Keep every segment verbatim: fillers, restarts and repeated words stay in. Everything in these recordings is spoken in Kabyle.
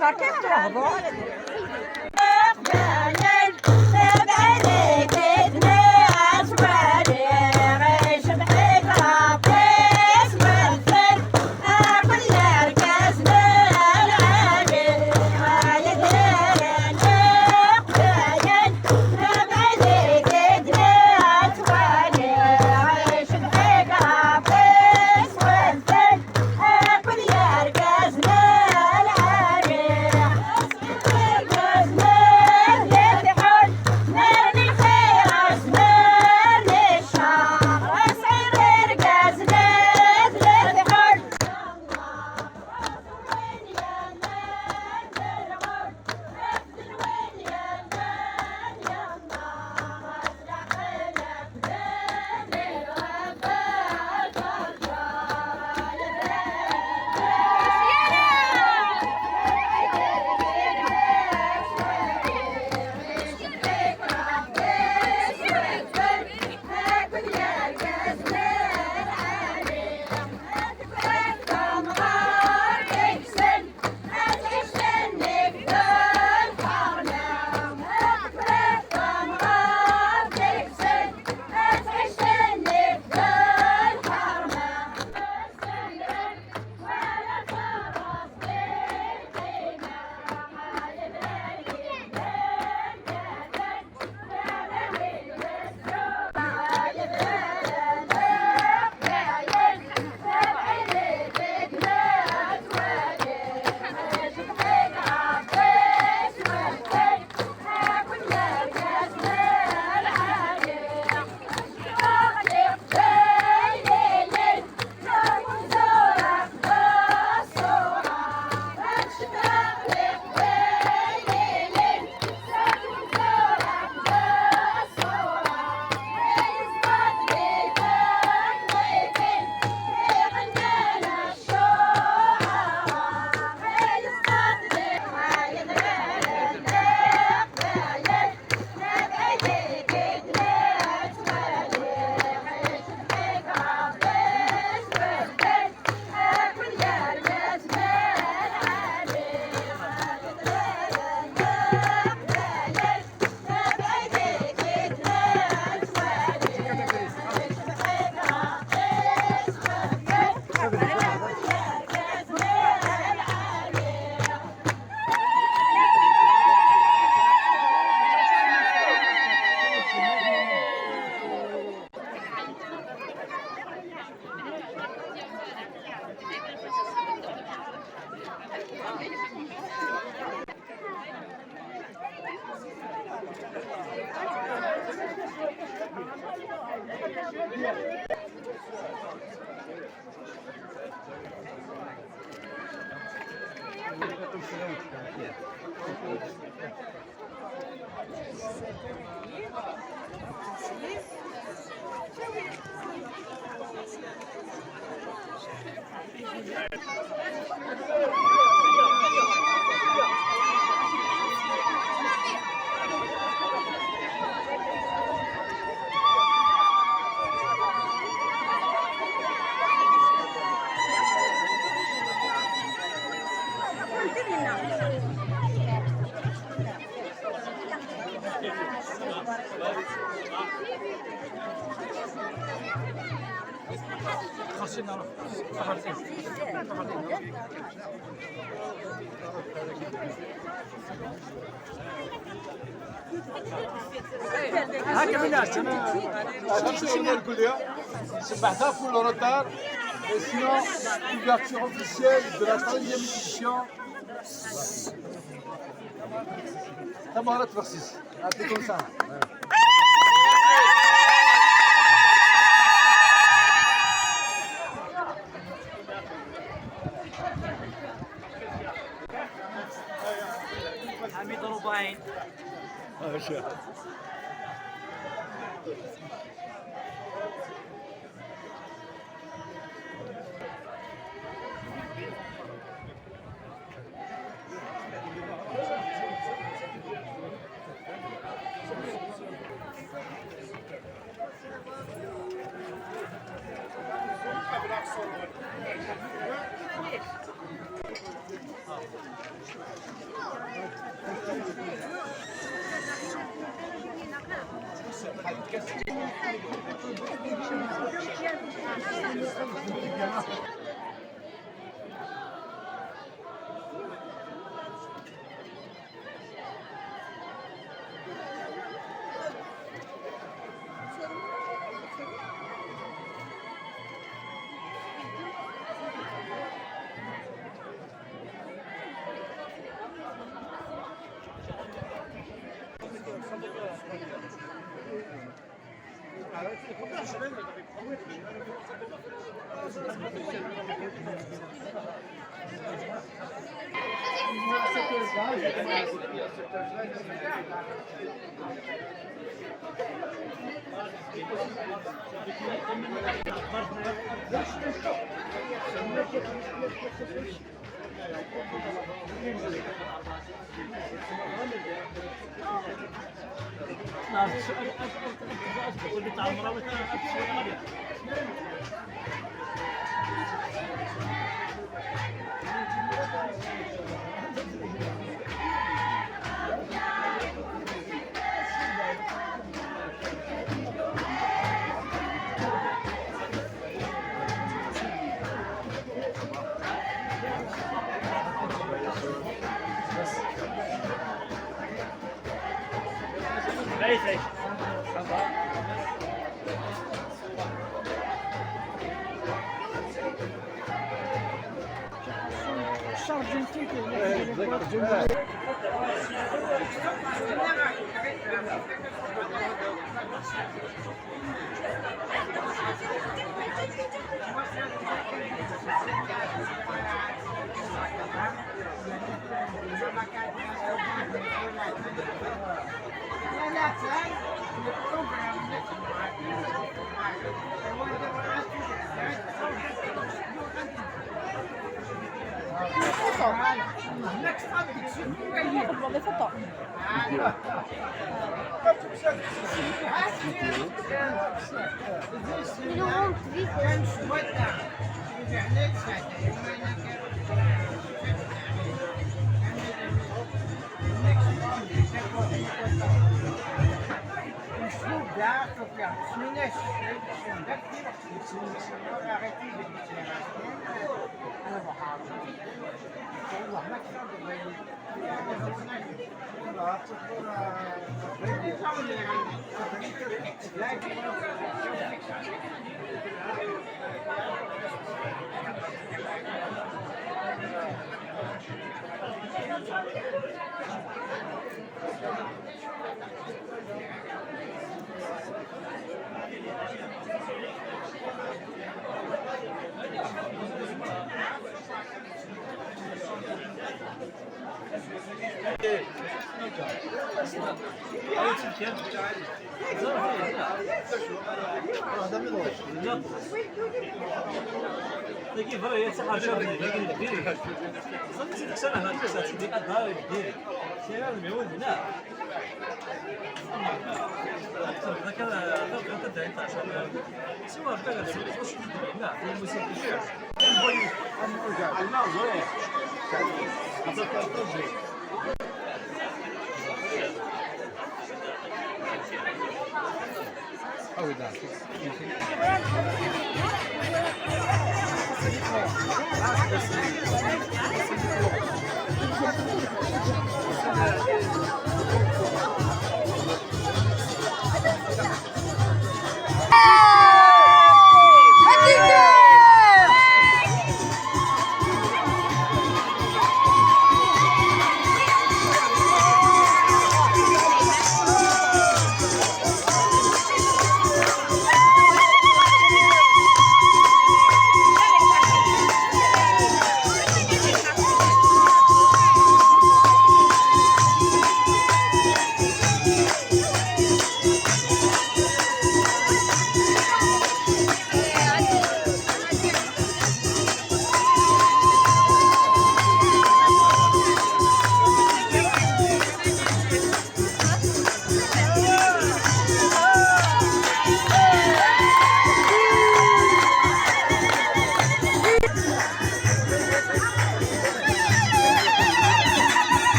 Barka tṛuḥeḍ. هكا من الناس، أنا شو شو نقول لها؟ سمحتها pour le retard. Et sinon, ouverture officielle de la troisième édition. Tamarat Bersis. Ah, c'est comme ça. حميد رباعي.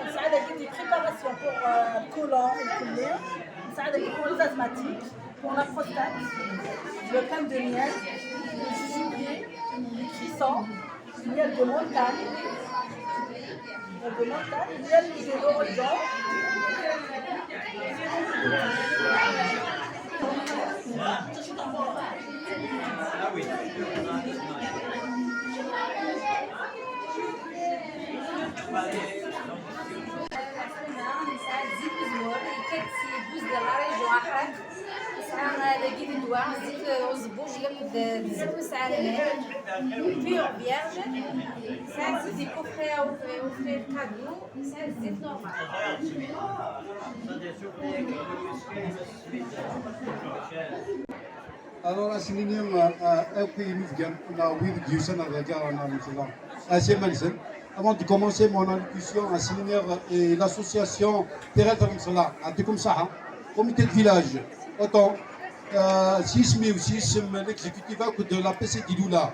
نسعى داك دي بريباراسيون بور الكولون الكلي. نسعى داك بور لي زازماتيك، بور لا بروستات، لو بان دو ميل، لو جوجوبي، لو كريسون، ميل دو مونتاني، ميل دو مونتاني، ميل دو لوريزون. نسعى زيت وزوار، يكاد سي بوز ديال لا ريجيون أحرق. نسعى لاكي دو دوا، زيت وزبوج، ياك د-، زيت نسعى لنا. بيور فيرج. نسعى زيت دي كوفري أو في، أو في كادو. نسعى زيت نورمال. Alors, ass-nni, euh, euh, akk inebgawen neɣ wid i d-yusan ar dagi ara nɛelleq, ass iman-nsen. Avant de commencer mon allocution, ass-nni, euh, l'association Tiɣilt n Lmeṣla, yeɛṭikum ṣṣeḥḥa, comité de village, autant, euh, s yisem-iw, s yisem n l'exécutif akk d l'A P C di Lula,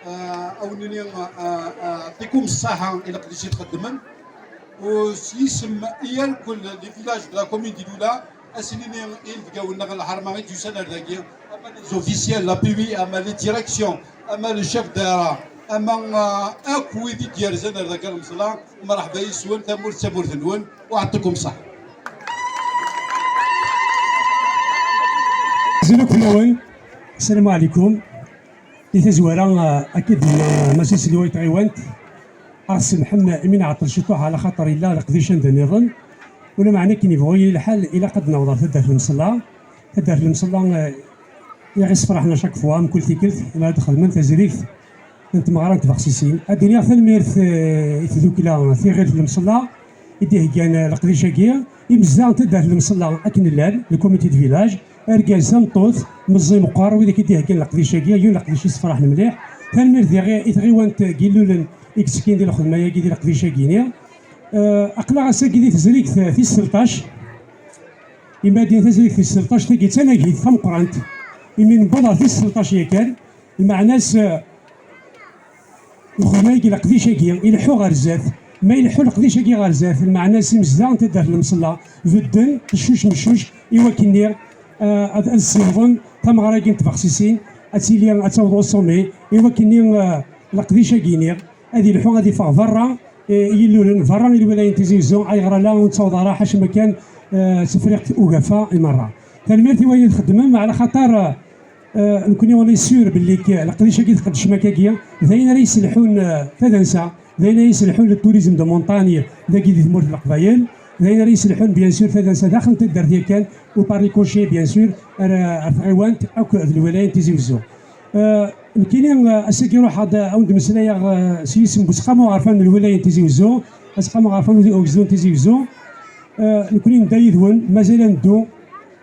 euh, ad wen-nini, euh, euh, yeɛṭikum ṣṣeḥḥa i leqdic i txeddmem. U s yisem i yal kul les villages de la commune di Lula, ass-nni inebgawen-nneɣ n lḥerma i d-yusan ar dagi, ama les officiels, la P U I, ama les directions, ama le chef d'État, ama, ah, akk wid i d-yerzan ar dagi ar Lmeṣla, mreḥba yes-wen, tamurt d tamurt-nwen, u yeɛṭikum ṣṣeḥḥa. Azul akk fell-awen. Assalamu ɛlikum. Di tazwara, ah, akka d-yenna Mass Selwa i tɣiwant, ad ɣ-tsemḥem imi nɛeṭṭel ciṭuḥ, ɛla xaṭer yella leqdic anda nniḍen. Ulameɛna akken yebɣu yili lḥal, ilaq ad d-naweḍ ɣer taddart n Lemsella. Taddart n Lemsella, ah, i ɣ-issefraḥen à chaque fois, mkul tikkelt, imi ad d-xedmen tazrigt n tmeɣra n tbexsisin. Ad d-iniɣ tanemmirt, eh, i tdukla Tiɣilt n Lemsella i d-iheggan, eh, leqdic-agi. Imezdaɣ n taddart n Lemsella akken llan, le comité de village, argaz, tameṭṭut, meẓẓi, meqqer, wid i d-iheggan leqdic-agi, yiwen leqdic yessefraḥen mliḥ. Tanemmirt diɣ i tɣiwant n Yillulen i yettekkin di lxedma-agi, di leqdic-agi-ni. Eh, aql-aɣ ass-agi di tezrigt tis selṭac. Imi ad d-yini tazrigt tis selṭac, tagi d tanagit tameqqrant. Imi newweḍ ɣer tis selṭac yakan, lmeɛna-s, eh, lxedma-agi, leqdic-agi, ileḥḥu ɣer zdat. Ma ileḥḥu leqdic-agi ɣer zdat, lmeɛna-s imezdaɣ n taddart n Lemsella bedden, teccuc meccuc, i wakken-nni, eh, ad, ad ssiwḍen tameɣra-agi n tbexsisin, ad tili, ad taweḍ au sommet, i wakken-nni, eh, leqdic-agi-nni ad ilḥu, ad iffeɣ berra, eh, i Yillulen, berra i lwilaya n Tizi Uzzu, ayɣer ala ur nettaweḍ ara, ḥaca ma kan, eh, Tefriqt Ugafa i merra. Tanemmirt i wayen i txeddmem, ɛla xaṭer, eh, nekkni on est sûr belli k-, leqdic-agi tqeddcem akkagi, d ayen ara yesselḥun, eh, tadansa, d ayen ara yesselḥun le tourisme de montagne dagi di tmurt n Leqbayel, d ayen ara yesselḥun, bien sûr, tadansa daxel n taddart yakan, u par ricochet, bien sûr, ar, ar tɣiwant akk d lwilaya n Tizi Uzzu. Eh, nekkini, eh, ass-agi ruḥeɣ-d, eh, ad wen-d-meslayeɣ, eh, s yisem n Useqqamu Aɣerfan n lwilaya n Tizi Uzzu, Aseqqamu Aɣerfan n ugezdu n Tizi Uzzu. Eh, nekkni nedda yid-wen, mazal ad neddu,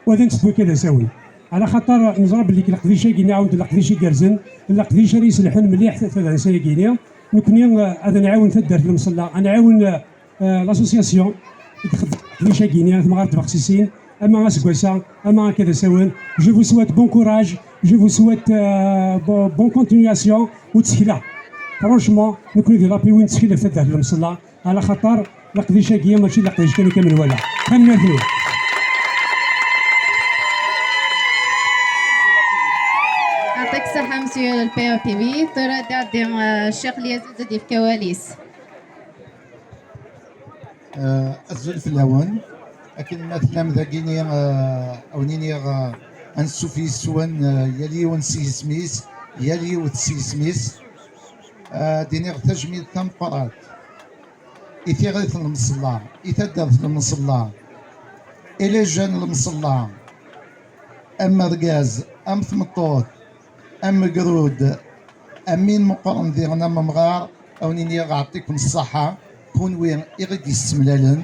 u ad netteddu akka d asawen. Ɛla xaṭer neẓra belli leqdic-agi-nni, ɛawed leqdic igerrzen, leqdic ara yesselḥun mliḥ ta-, tadansa-agi-nni. Nekkni, eh, ad nɛawen taddart n Lemsella, ad nɛawen, eh, eh, l'association i ixeddmen leqdic-agi-nni, tmeɣra n tbexsisin, ama aseggas-a, ama akka d asawen. Je vous souhaite bon courage, je vous souhaite, euh, bo-, bonne continuation, u ttkel. Franchement, nekkni di la P U I nettkel ɣef taddart n Lemsella, ɛla xaṭer leqdic-agi mačči d leqdic kan i kamel wala. Tanemmirt-nwen. Yeɛṭik ṣṣeḥḥa, Monsieur le P A P V. Tura ad d-iɛeddi, euh, Ccix Lyaziz ad d-yefk awal-is. Eh, azul fell-awen. Akken ma tellam dagini, eh, a wen-iniɣ, eh, ansuf yes-wen, eh, yal yiwen s yisem-is, yal yiwet s yisem-is. Eh, ad d-iniɣ tajmilt tameqqrant i tiɣrit n Lemṣella, i taddart n Lemṣella, i les jeunes n Lemṣella, am argaz, am tmeṭṭut, am ugrud, am win meqqren diɣen am umɣar, a wen-iniɣ ɛṭikum ṣṣaḥa, kunwi i ɣ-id-yessemlalen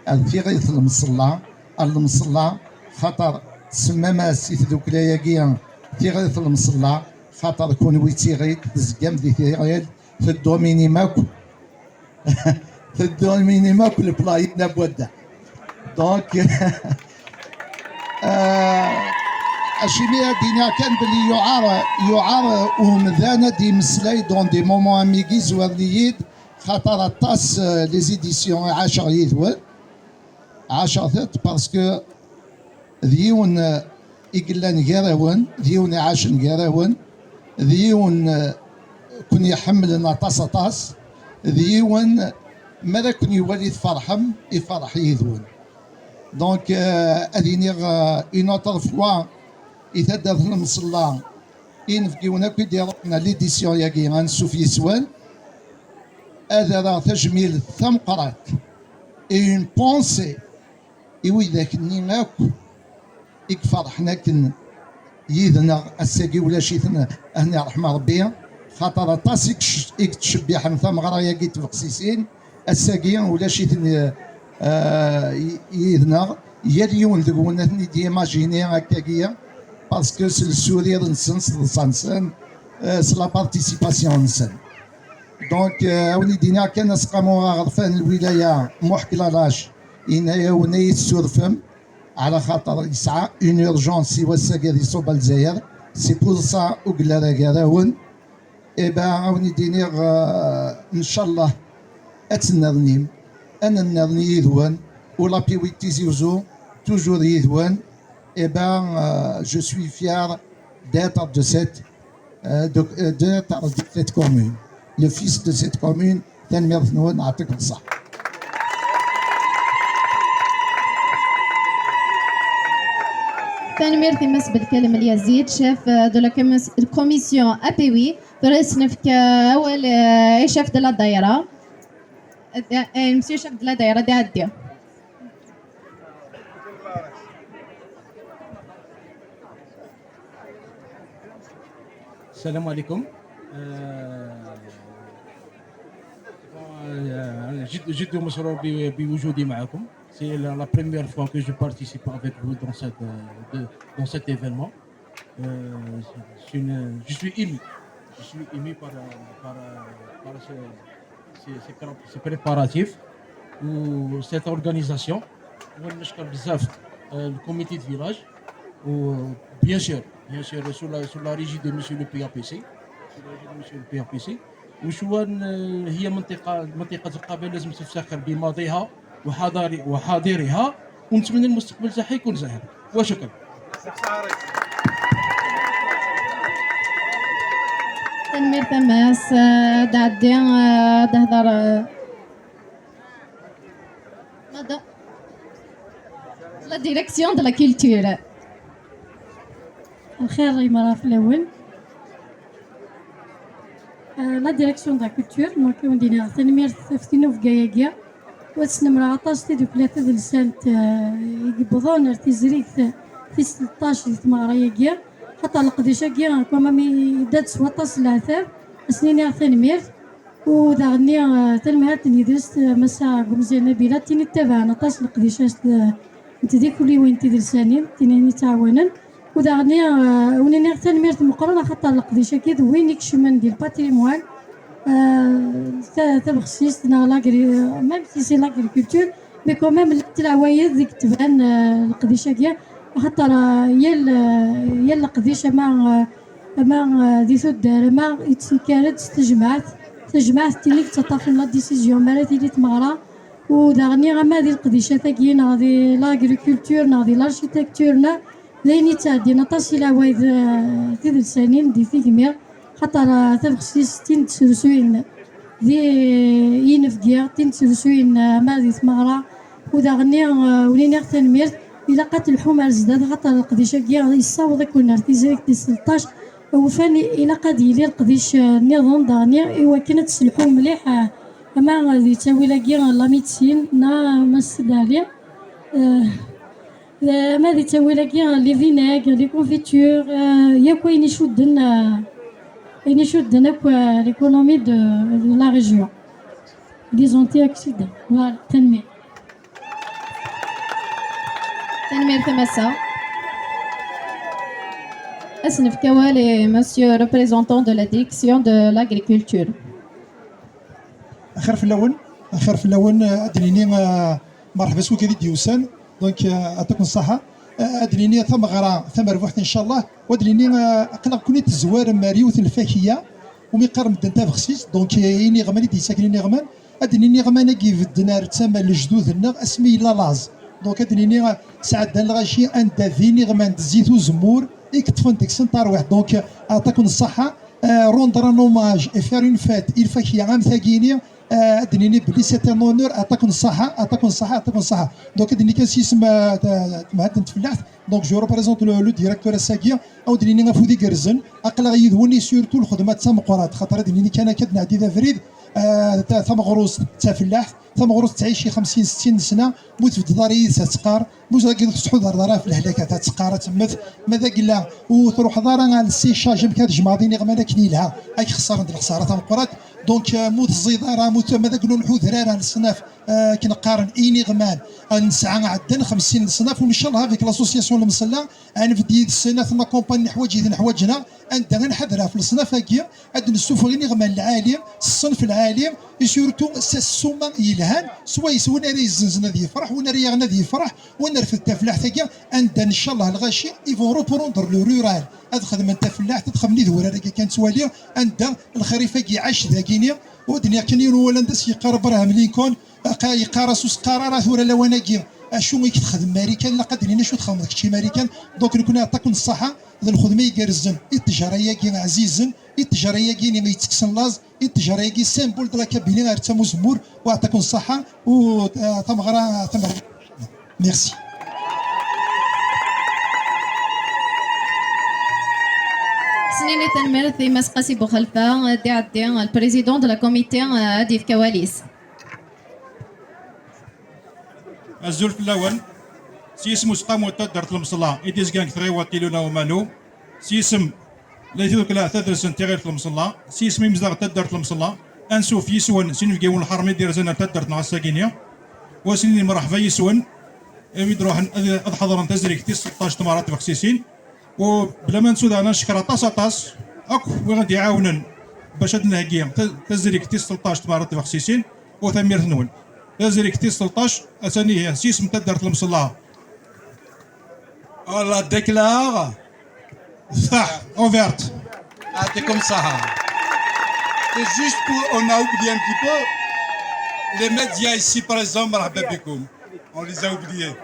ar tiɣrit n Lemṣella, ar Lemṣella, xaṭer tsemmam-as i tdukla-agi tiɣrit n Lemṣella, xaṭer kunwi d tiɣit, tezgam di tiɣil, teddominim akk, teddominim akk le playing n wadda. Donc, euh, acimi ad d-iniɣ kan belli yuɛar, yuɛar umdan ad d-yemmeslay dans des moments am wigi, zwaren-iyi-d, xaṭer aṭas, euh, les éditions i ɛaceɣ yid-wen, ɛaceɣ-tent parce que d yiwen, eh, i yellan gar-awen, d yiwen iɛacen gar-awen, d yiwen, eh, ken-iḥemmlen aṭas, aṭas, d yiwen, mi ara ken-iwali tferḥem, iferḥ yid-wen. Donc, eh, ad iniɣ, eh, une autre fois i taddart n Lemṣella, inebgiwen akk i d-iruḥen à l'édition-agi, ansuf yes-wen, ad rreɣ tajmilt tameqqrant et une pensée i widak-nni akk i iferḥen akken yid-neɣ ass-agi, ulac-iten, ad ten-iṛḥem Ṛebbi, xaṭer aṭas i yec-, i yettcebbiḥen tameɣra-agi n tbexsisin, ass-agi ulac-iten, eh, yid-neɣ, yal yiwen deg-wen ad ten-id-yimajini akkagi, parce que s lesurir-nsen, s teḍsa-nsen, eh, s la participation-nsen. Donc, euh, a wen-id-iniɣ kan aseqqamu aɣerfan n lwilaya Muḥ Klalac, yenna-yawen ad yi-tessurfem, ɛla xaṭer yesɛa une urgence i wass-agi ad iṣubb ar Lezzayer, c'est pour ça ur yelli ara gar-awen. Eh ben, a wen-id-iniɣ, euh, ncallah ad tennernim, ad nennerni yid-wen, u la P W T Tizi Ouzou, toujours yid-wen. Eh ben, euh, je suis fier d'être de cette, euh, de, euh, d'être de cette commune, le fils de cette commune. Tanemmirt-nwen, ɛṭikum ṣṣeḥ. Tanemmirt i Mass Belkalem Lyazid, chef, euh, de la commis-, commission A P W. Tura ad s-nefk, euh, awal, euh, i chef de la daïra. Euh, euh, monsieur chef de la daïra, ad iɛeddi. السلام عليكم. آه، آه، جد جد مسرور ب- بوجودي معكم. C'est la, la première fois que je participe avec vous dans cette, euh, de- dans cet événement. Euh, c'est une- je suis ému. Je suis ému par, euh, par, euh, par ce, ces, ces pré- ces préparatifs ou cette organisation. ونشكر بزاف، آه، le comité de village. و bien sûr، bien sûr sous la, sous la régie de monsieur le P A P C. Sous la régie de monsieur le P A P C. وشوان، آه، هي منطقة، منطقة القبائل لازم تفتخر بماضيها وحضاري-، وحاضرها، ونتمنى المستقبل تاعها يكون زاهر. وشكرا. Tanemmirt a Mass, euh, ad ɛeddi, euh, ad hder, euh, Madame la direction de la culture. Lxir yemra fell-awen. Euh, la direction de la culture, donc i wen-d-iniɣ tanemmirt ɣef tinubga-agi. U ad snemreɣ aṭas tidukla tadelsant, euh, i yewwḍen ar tizrigt tis tleṭṭac di tmeɣra-agi. Xaṭer leqdic-agi, quand même, yedda-d s waṭas n leɛtab. Ad sen-iniɣ tanemmirt. U daɣen-nni, eh, tanemhalt n yidles, eh, Massa Gumzir Nabila, d tin i ttabaɛen aṭas leqdicat, eh, n tdikliwin tidelsanin, tinin i ttɛawanen. U daɣen-nni, eh, wen-iniɣ tanemmirt meqqren axaṭer leqdic-agi d win ikecmen di lpatrimwan, eh, ta- tabexsist neɣ l'agri-, même si c'est l'agriculture, mais quand même llant leɛwayed deg tban, eh, leqdic-agi, axaṭer, eh, yal, eh, yal leqdic ama, eh, ama, eh, di tuddar, ama yettenkar-d s tejmaɛt, tajmaɛt d tin i yettaṭṭafen la décision mi ara tili tmeɣra, u daɣen ama di leqdicat-agi neɣ di l'agriculture neɣ di l'architecture neɣ d ayen yettɛeddin aṭas i leɛwayed, eh, tidelsanin di tigmi, xaṭer, eh, tabexsist d tin d-srusuyen di yinebgi, d tin d-srusuyen, eh, ama di tmeɣra, U daɣen, eh, ur iniɣ tanemmirt, ilaq ad telḥum ar zdat, axaṭer leqdic-agi yessaweḍ-iken ar Tizrigt tis tleṭṭac. Ufan ilaq ad yili leqdic, eh, nniḍen daɣen, i wakken ad teslḥum mliḥ, eh, ama di ttawil-agi, eh, la médecine, neɣ Mass Dali, eh, eh, ama di ttawil-agi, eh, les vinaigres, les confitures, eh, yakk ayen icudden, eh, ayen icudden akk, eh, l'économie de, de la région. Des antioxydants. Voilà, tanemmirt. Tanemmirt a massa. Ad s-nefk awal i monsieur représentant de la direction de l'agriculture. Axir fell-awen, axir fell-awen, eh, ad d-nini, eh, merḥba s wigad i d-yusan, donc, eh, ɛṭikum ṣṣaḥa. Eh, ad d-nini tameɣra tamerbuḥt, ncallah, u ad d-nini, eh, aql-aɣ-ken-id tezwarem ar yiwet n lfakiya, umi qqaren medden tabexsist, donc, eh, iniɣman i d-yettaken iniɣman, ad d-nini iniɣman-agi ibedden ar tama n lejdud-nneɣ asmi yella laẓ. Donc, ad d-nini, eh, sɛeddan lɣaci anda d iniɣman d zzit uzemmur i yeṭṭfen deg-sen tarwiḥt. Donc, eh, ɛṭikum ṣṣaḥa. Euh, rendre un hommage et faire une fête i lfakiya am tagini, euh, ad d-nini belli c'est un honneur, ɛṭikum ṣṣaḥa, ɛṭikum ṣṣaḥa, ɛṭikum ṣṣaḥa. Donc, ad d-nini kan s yisem, euh, de, de Mhadden Tfellaḥt. Donc, je représente le, le directeur ass-agi. Ad d-nini afud igerrzen, aql-aɣ yid-wen, i surtout lxedma d tameqqrant, xaṭer ad d-nini kan akka ad d-nɛeddi d abrid, euh, ta-, tameɣrust d tafellaḥt, tameɣrust tettɛici xemsin settin n sna, mu tbeddeḍ ara yid-s ad teqqar, mu tagi ur tettḥudareḍ ara ɣef lehlak, ad teqqar, ad temmet, ma d agella ur truḥeḍ ara ɣer le séchage, amek ad tjemɛeḍ iniɣman akken yelha, ad k-xeṣren d lexṣara tameqqrant. Donc, euh, mu teẓẓiḍ ara, mu t-, ma d agella ur nḥuder ara leṣnaf, euh, akken qqaren iniɣman, euh, nesɛa ɛeddan xemsin leṣnaf, u ncallah avec l'association Lemsella, ad nbedd yid-sen, ad ten-accompagner, neḥwaǧ-iten, ḥwaǧen-aɣ, anda ad nḥader ɣef leṣnaf-agi, ad d-nessufeɣ iniɣman lɛali, s ṣṣenf lɛali, et surtout s ssuma yelhan, swayes win ara yezzenzen ad yefreḥ, win ara yaɣen ad yefreḥ, u ad nerfed tafellaḥt-agi, anda, ncallah, lɣaci, ils vont reprendre le rural, ad xedmen tafellaḥt, ad xedmen idurar-agi kan ttwali, anda lxirif-agi iɛac dagini, u ad d-nniɣ kan yiwen wawal anda s-yeqqar Abraham Lincoln, aqa-, yeqqar-as ur s-qqar ara tura lawan-agi, acu i k-texdem Marikan, ilaq ad d-nini acu txedmeḍ kečč i Marikan, donc nekkni yeɛṭikum ṣṣaḥa, d lxedma igerrzen, i ttejra-agi ɛzizen, i ttejra-agi-ni yettekksen laẓ, i ttejra-agi symbole de la Kabylie ar tama uzemmur, u yeɛṭikum ṣṣaḥa, u, eh, tameɣra, tameɣra. Merci. Ad s-nini tanemmirt i Mass Qasi Buxelfa, ad d-iɛeddi le président de la comité, eh, ad d-yefk awal-is. Azul fell-awen. S yisem useqqamu n taddart Lemṣella i d-izgan deg tɣiwaṭ Tiluna Umalu, s yisem Layt Udekla tadelsant tiɣilt Lemṣella, s yisem imezdaɣ n taddart Lemṣella, ansuf yis-wen s inebgiwen lḥermi d-irzan ar taddart-nneɣ ass-agi-ni, u asen-nini merḥba yis-wen, imi d-ruḥen ad, ad ḥeḍren tazrigt tis tleṭṭac tmeɣra n tbexsisin. U bla ma nettu daɣen ad ncekker aṭas, aṭas akk win i ɣ-d-iɛawnen bac ad d-nheggi ta-, tazrigt tis tleṭṭac tmeɣra n tbexsisin, u tanemmirt-nwen. Tazrigt tis tleṭṭac, atan ihi s yisem n taddart Lemṣella. On la déclare. Ftaḥ, ouverte. يعطيكم الصحة. C'est juste pour, on a oublié un petit peu. Les médias ici présents, مرحبا بكم. On les a oubliés.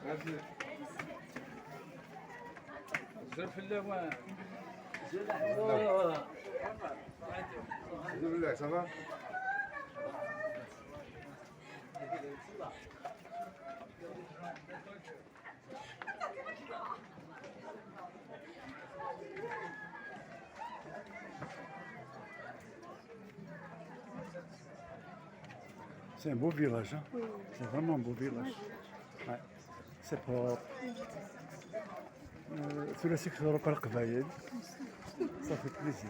Azul fell-awen. Azul fell-ak, ça va? C'est un beau village, hein? Oui. C'est vraiment un beau village. Ouais. C'est propre. Euh, tura seg Europa Leqbayel. Ça fait plaisir.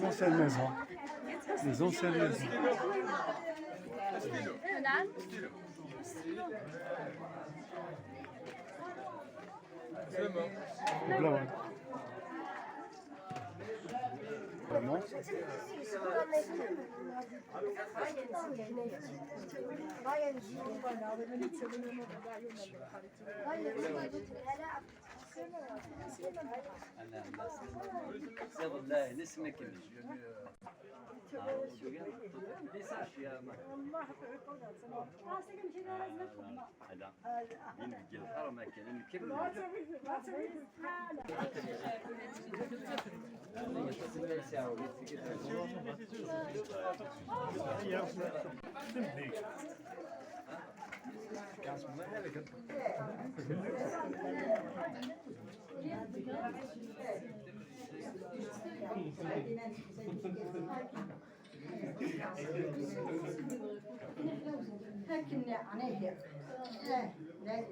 L'ancienne maison. Les anciennes maisons. Donc là, ouais. Vraiment. هاك النعم، هي. آه، لا.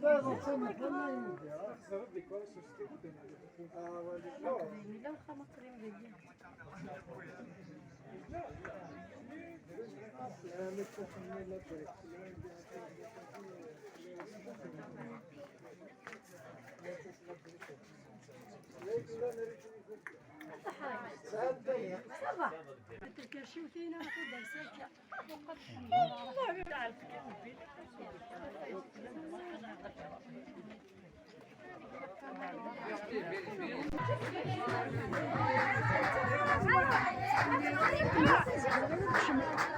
لا، لا، سامح، والله يا ودي، آه. آه، والله. Ça va.